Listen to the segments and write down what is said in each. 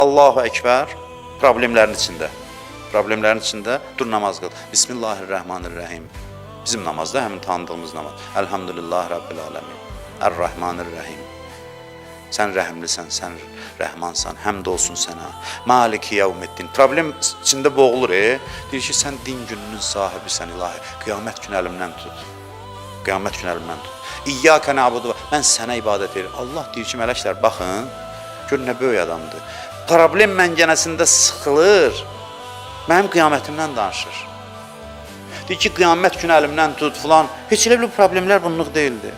Allahu Ekber problemlərin içində. Problemlərin içində dur namaz qıl. Bismillahirrahmanirrahim. Bizim namazda həmin tanıdığımız namaz. Elhamdülillah Rabbil alemin. Errahmanirrahim. Sən rəhimlisən, sən rəhmansan, həmd olsun sənə. Maliki yevmiddin. Problem içində boğulur, e. Deyir ki, sən din gününün sahibisən ilahi. Qiyamət günü əlimdən tut. Qiyamət günü əlimdən tut. İyyəkə nə'budu. Mən sənə ibadət edirəm. Allah deyir ki, mələklər baxın, gör nə böyük adamdır. Problem məngənəsində sıxılır. Mənim qiyamətimdən danışır. Deyir ki, qiyamət günü əlimdən tut filan. Heç elə bir problemlər bunluq deyildi.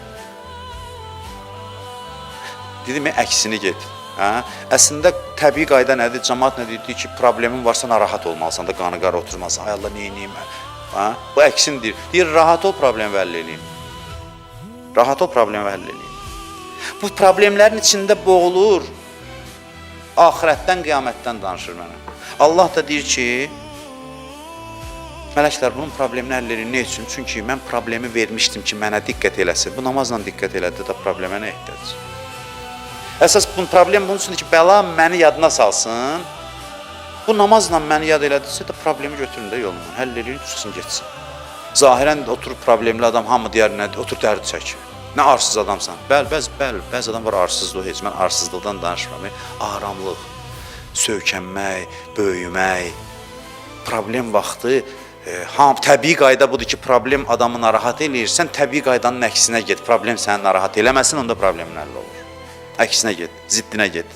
Dedim, əksini get. Hə? Əslində təbii qayda nədir? Cəmaət nə deyir? Deyir ki, problemin varsa narahat olmalısan da, qanı qara oturmalısan. Ay Allah, neyniyim? Hə? Bu əksini deyir. Deyir, rahat ol, problemi həll eləyim. Rahat ol, problemi həll eləyim. Bu problemlərin içində boğulur. Axirətdən, qiyamətdən danışır mənə. Allah da deyir ki, mələklər bunun problemini həll eləyin. Nə üçün? Çünki mən problemi vermişdim ki, mənə diqqət eləsin. Bu namazla diqqət elədi də problemə nə ehtiyac? Əsas bunun problem bunun üçündür ki, bəla məni yadına salsın. Bu namazla məni yad elədisə də problemi götürün də yolundan. Həll eləyin, çıxsın, getsin. Zahirən oturub problemli adam hamı deyər nədir? Otur dərd çək. Nə arsız adamsan. Bəli, bəzi bəli, bəzi adam var arsızlığı heç. Mən arsızlıqdan danışmıram. Aramlıq, söykənmək, böyümək, problem vaxtı ham təbii qayda budur ki, problem adamı narahat eləyir. Sən təbii qaydanın əksinə get. Problem səni narahat eləməsin, onda problemin həll olur. Əksinə get, ziddinə get.